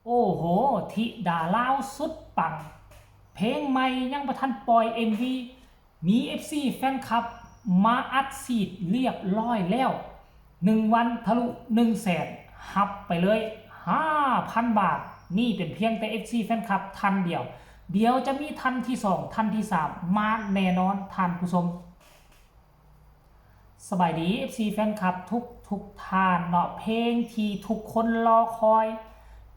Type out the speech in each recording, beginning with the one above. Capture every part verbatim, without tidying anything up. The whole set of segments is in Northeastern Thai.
โอ้โห ธิดาลาวสุดปัง เพลงใหม่ยังบ่ทันปล่อย เอ็มวี มี เอฟซี แฟนคลับมาอัดฉีดเรียบร้อยแล้ว หนึ่งวันทะลุ หนึ่งแสน ฮับไปเลย ห้าพัน บาท นี่เป็นเพียงแต่ เอฟซี แฟนคลับท่านเดียว เดี๋ยวจะมีท่านที่สอง ท่านที่สาม มาแน่นอนท่านผู้ชม สบายดี เอฟซี แฟนคลับทุกทุกท่านเนาะ เพลงที่ทุกคนรอคอย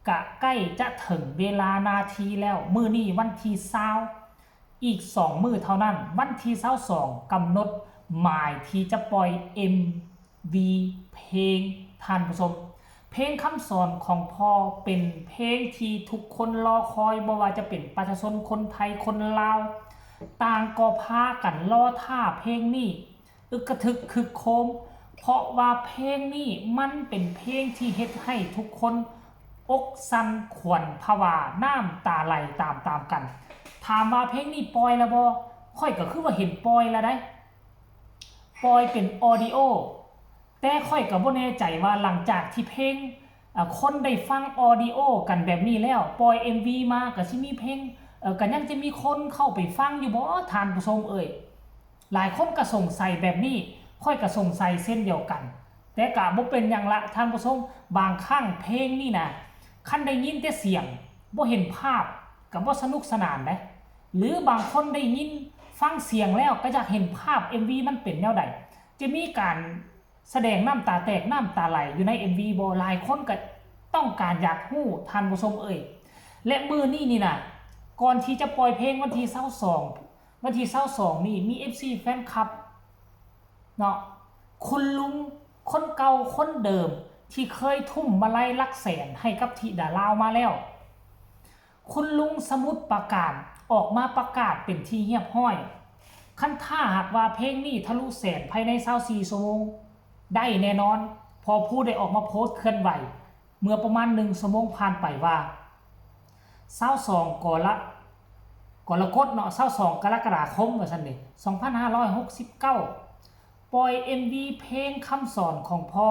กะใกล้จะถึงเวลานาทีแล้ว มื้อนี้วันที่ซาว อีกสองมื้อเท่านั้น วันที่ซาวสอง กำหนดหมายที่จะปล่อย เอ็มวี เพลง ท่านผู้ชม เพลงคำสอนของพ่อเป็นเพลงที่ทุกคนรอคอย บ่ว่าจะเป็นประชาชนคนไทยคนลาว ต่างก็พากันรอท่าเพลงนี้ อึกกระทึกครึกโครม เพราะว่าเพลงนี้มันเป็นเพลงที่เฮ็ดให้ทุกคนอกสั่นขวัญผวา น้ำตาไหลตามๆกัน ถามว่าเพลงนี้ปล่อยแล้วบ่ ข้อยก็คือว่าเห็นปล่อยแล้วได้ ปล่อยเป็นออดิโอ แต่ข้อยก็บ่แน่ใจว่าหลังจากที่เพลง อ่า คนได้ฟังออดิโอกันแบบนี้แล้ว ปล่อย เอ็มวี มาก็สิมีเพลง เอ่อ ก็ยังจะมีคนเข้าไปฟังอยู่บ่ ท่านผู้ชมเอ่ย หลายคนก็สงสัยแบบนี้ ข้อยก็สงสัยเช่นเดียวกัน แต่ก็บ่เป็นหยังละท่านผู้ชม บางครั้งเพลงนี่นะ คันได้ยินแต่เสียง บ่เห็นภาพ ก็บ่สนุกสนานเด้ หรือบางคนได้ยินฟังเสียงแล้วก็อยากเห็นภาพ เอ็มวี มันเป็นแนวใด จะมีการแสดงน้ำตาแตกน้ำตาไหลอยู่ใน เอ็มวี บ่ หลายคนก็ต้องการอยากฮู้ท่านผู้ชมเอ่ย และมื้อนี้นี่นะ ก่อนที่จะปล่อยเพลงวันที่ซาวสอง วันที่ซาวสองนี่มี เอฟซี แฟนคลับเนาะ คุณลุงคนเก่าคนเดิมที่เคยทุ่มมาลัยหลักแสนให้กับธิดาลาวมาแล้ว คุณลุงสมุทรปราการออกมาประกาศเป็นที่เรียบร้อย คันถ้าหากว่าเพลงนี้ทะลุแสนภายในซาวสี่ชั่วโมง ได้แน่นอน พอผู้ได้ออกมาโพสต์เคลื่อนไหว เมื่อประมาณหนึ่งชั่วโมงผ่านไปว่า ซาวสอง กร กรกฎเนาะ ซาวสอง กรกฎาคม ว่าซั่นเด้ สองพันห้าร้อยหกสิบเก้า ปล่อย เอ็มวี เพลงคำสอนของพ่อ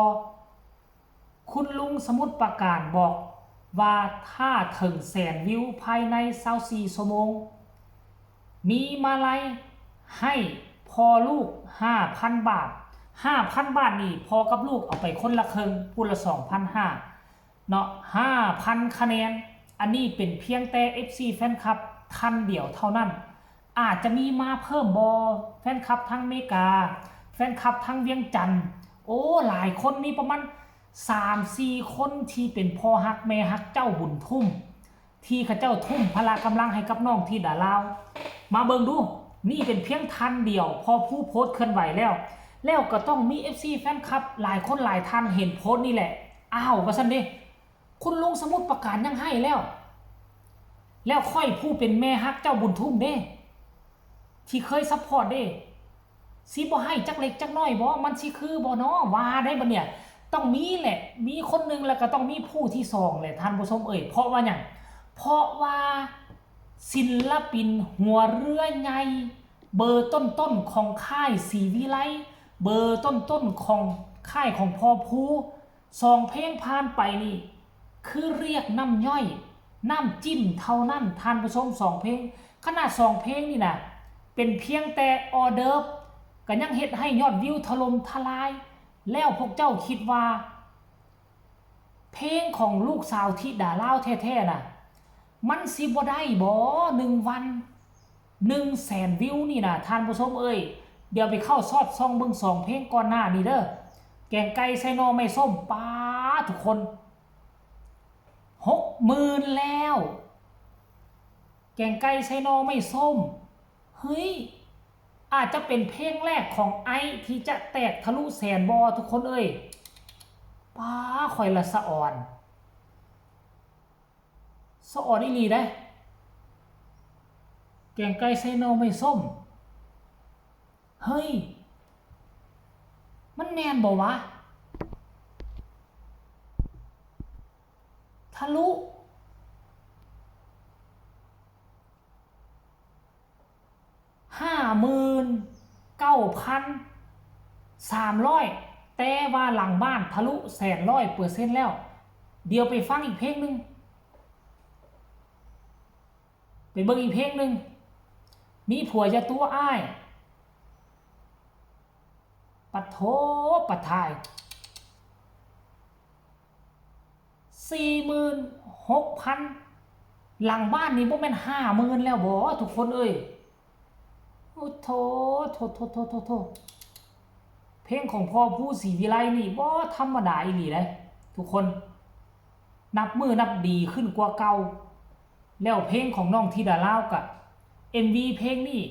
คุณลุงสมุทรปราการบอกว่าถ้าถึงแสนวิวภายในซาวสี่ชั่วโมง มีมาลัยให้พ่อลูก ห้าพัน บาท ห้าพัน บาทนี่พ่อกับลูกเอาไปคนละครึ่ง ผู้ละ สองพันห้า เนาะ ห้าพัน คะแนน อันนี้เป็นเพียงแต่ เอฟซี แฟนคลับท่านเดียวเท่านั้น อาจจะมีมาเพิ่มบ่ แฟนคลับทางอเมริกา แฟนคลับทางเวียงจันทน์ โอ้ หลายคน มีประมาณ สามสี่ คนที่เป็นพ่อฮักแม่ฮักเจ้าบุญทุ่ม ที่เขาเจ้าทุ่มพละกำลังให้กับน้องธิดาลาว มาเบิ่งดู นี่เป็นเพียงท่านเดียว พอผู้โพสต์เคลื่อนไหวแล้ว แล้วก็ต้องมี เอฟซี แฟนคลับหลายคนหลายท่านเห็นโพสต์นี่แหละ อ้าว ว่าซั่นเด้ คุณลุงสมุทรปราการยังให้แล้ว แล้วข้อยผู้เป็นแม่ฮักเจ้าบุญทุ่มเด้ ที่เคยซัพพอร์ตเด้ สิบ่ให้จักเล็กจักน้อยบ่ มันสิคือบ่น้อ ว่าได้บ่เนี่ย ต้องมีแหละ มีคนหนึ่งแล้วก็ต้องมีผู้ที่สองแหละ ท่านผู้ชมเอ่ย เพราะว่าหยัง เพราะว่าศิลปินหัวเรือใหญ่ เบอร์ต้นๆของค่ายศรีวิไล เบอร์ต้นๆของค่ายของพ่อภู สองเพลงผ่านไปนี่ คือเรียกน้ำย่อย น้ำจิ้มเท่านั้น ท่านผู้ชม สองเพลง ขนาดสองเพลงนี่นะ เป็นเพียงแต่ออเดิร์ฟ ก็ยังเฮ็ดให้ยอดวิวถล่มทลาย แล้วพวกเจ้าคิดว่า เพลงของลูกสาวธิดาลาวแท้ๆน่ะ มันสิบ่ได้บ่ หนึ่งวัน หนึ่งแสนวิวนี่นะ ท่านผู้ชมเอ่ย เดี๋ยวไปเข้าซอดส่องเบิ่งสองเพลงก่อนหน้านี่เด้อ แกงไก่ใส่หน่อไม้ส้ม ป๊าด ทุกคน หกหมื่น แล้ว แกงไก่ใส่หน่อไม้ส้ม เฮ้ย อาจจะเป็นเพลงแรกของไอซ์ที่จะแตกทะลุแสนบ่ ทุกคนเอ่ย ป๊าด ข้อยละสะออน สะออนอีหลีเด้ แกงไก่ใส่หน่อไม้ส้ม เฮ้ย มันแม่นบ่วะ ทะลุ ห้าหมื่นเก้าพันสามร้อย แต่ว่าหลังบ้านทะลุแสนร้อยเปอร์เซ็นต์แล้ว เดี๋ยวไปฟังอีกเพลงหนึ่ง ไปเบิ่งอีกเพลงหนึ่ง มีผัวอย่าตัวอ้าย ปะโถ ปะทาย สี่หมื่นหกพัน หลังบ้านนี่บ่แม่นห้าหมื่นแล้วบ่ทุกคนเอ้ย โอ้โถ โถ โถ โถ โถ โถ เพลงของพ่อภูศรีวิไลนี่บ่ธรรมดาอีหลีเด้ทุกคน นับมื้อนับดีขึ้นกว่าเก่า แล้วเพลงของน้องธิดาลาวกะ เอ็มวี เพลงนี้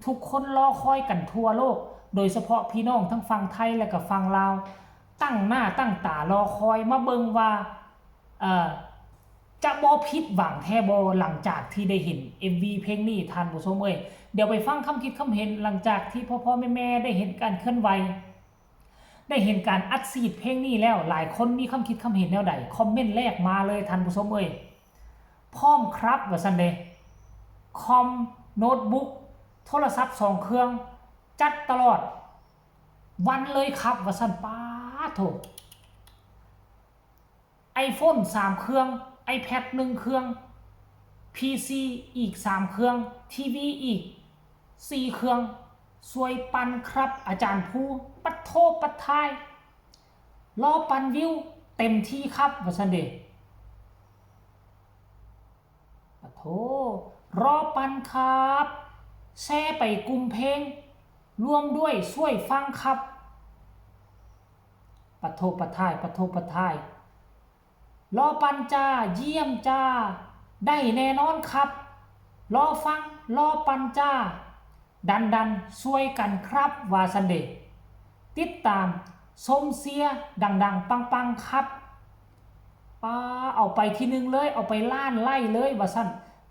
ทุกคนรอคอยกันทั่วโลก โดยเฉพาะพี่น้องทั้งฝั่งไทยและก็ฝั่งลาว ตั้งหน้าตั้งตารอคอยมาเบิ่งว่า เอ่อ จะบ่ผิดหวังแท้บ่หลังจากที่ได้เห็น เอ็มวี เพลงนี้ท่านผู้ชมเอ้ย เดี๋ยวไปฟังคำคิดคำเห็นหลังจากที่พ่อๆแม่ๆได้เห็นการเคลื่อนไหว ได้เห็นการอัดฉีดเพลงนี้แล้ว หลายคนมีคำคิดคำเห็นแนวใด คอมเมนต์แรกมาเลยท่านผู้ชมเอ้ย พร้อมครับว่าซั่นเด้ คอม โน้ตบุ๊ก โทรศัพท์สองเครื่อง จัดตลอดวันเลยครับว่าซั่น ป๊าดโถ iPhone สามเครื่อง iPad หนึ่งเครื่อง พีซี อีกสามเครื่อง ทีวี อีกสี่เครื่อง ช่วยปันครับอาจารย์ภู ปัดโทปัดทาย รอปันวิวเต็มที่ครับว่าซั่นเด้ ปะโถ รอปันครับ แชร์ไปกลุ่มเพลง ร่วมด้วยช่วยฟังครับ ปะโถปะทาย ปะโถปะทาย รอปันจ้า เยี่ยมจ้า ได้แน่นอนครับ รอฟัง รอปันจ้า ดันดันช่วยกันครับ ว่าซั่นเด้ ติดตามชมเชียร์ดังๆ ปังๆ ครับ ป้า เอาไปที่หนึ่งเลย เอาไปล้านไลค์เลยว่าซั่น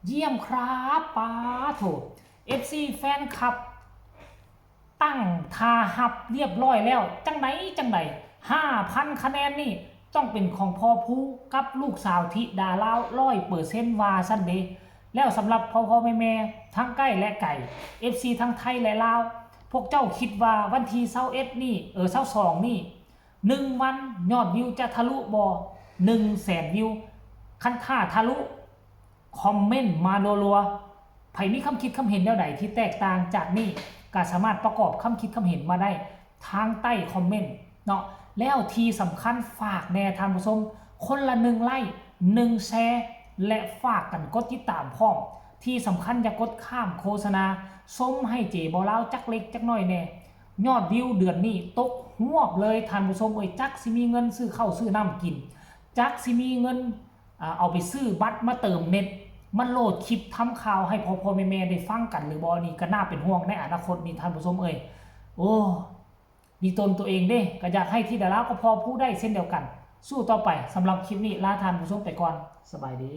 เยี่ยมครับ ป้าโถ เอฟซี แฟนคลับ ตั้งท่าฮับเรียบร้อยแล้ว จังใดจังใด ห้าพันคะแนนนี่ต้องเป็นของพ่อภูกับลูกสาวธิดาลาว ร้อยเปอร์เซ็นต์ ว่าซั่นเด้ แล้วสำหรับพ่อๆแม่ๆทั้งใกล้และไกล เอฟซี ทั้งไทยและลาว พวกเจ้าคิดว่าวันที่ซาวเอ็ดนี่ เออ ซาวสองนี่ หนึ่งวันยอดวิวจะทะลุบ่ หนึ่งแสนวิว คันถ้าทะลุ คอมเมนต์มารัวๆ ไผมีคำคิดคำเห็นแนวใดที่แตกต่างจากนี้ ก็สามารถประกอบคำคิดคำเห็นมาได้ทางใต้คอมเมนต์เนาะ แล้วที่สำคัญฝากแน่ท่านผู้ชม คนละหนึ่งไลค์ หนึ่งแชร์ และฝากกันกดติดตามพร้อม ที่สำคัญอย่ากดข้ามโฆษณา ชมให้เจบ่าวลาวจักเล็กจักน้อยแน่ ยอดวิวเดือนนี้ตกฮวบเลยท่านผู้ชมเอ้ย จักสิมีเงินซื้อข้าวซื้อน้ำกิน จักสิมีเงิน อ่า เอาไปซื้อบัตรมาเติมเน็ต มาโหลดคลิปทำข่าวให้พ่อๆแม่ๆได้ฟังกันหรือบ่ นี่ก็น่าเป็นห่วงในอนาคตนี่ท่านผู้ชมเอ้ย โอ้ ดีตนตัวเองเด้ ก็อยากให้ธิดาลาวกับพ่อภูได้เช่นเดียวกัน สู้ต่อไป สำหรับคลิปนี้ลาท่านผู้ชมไปก่อน สบายดี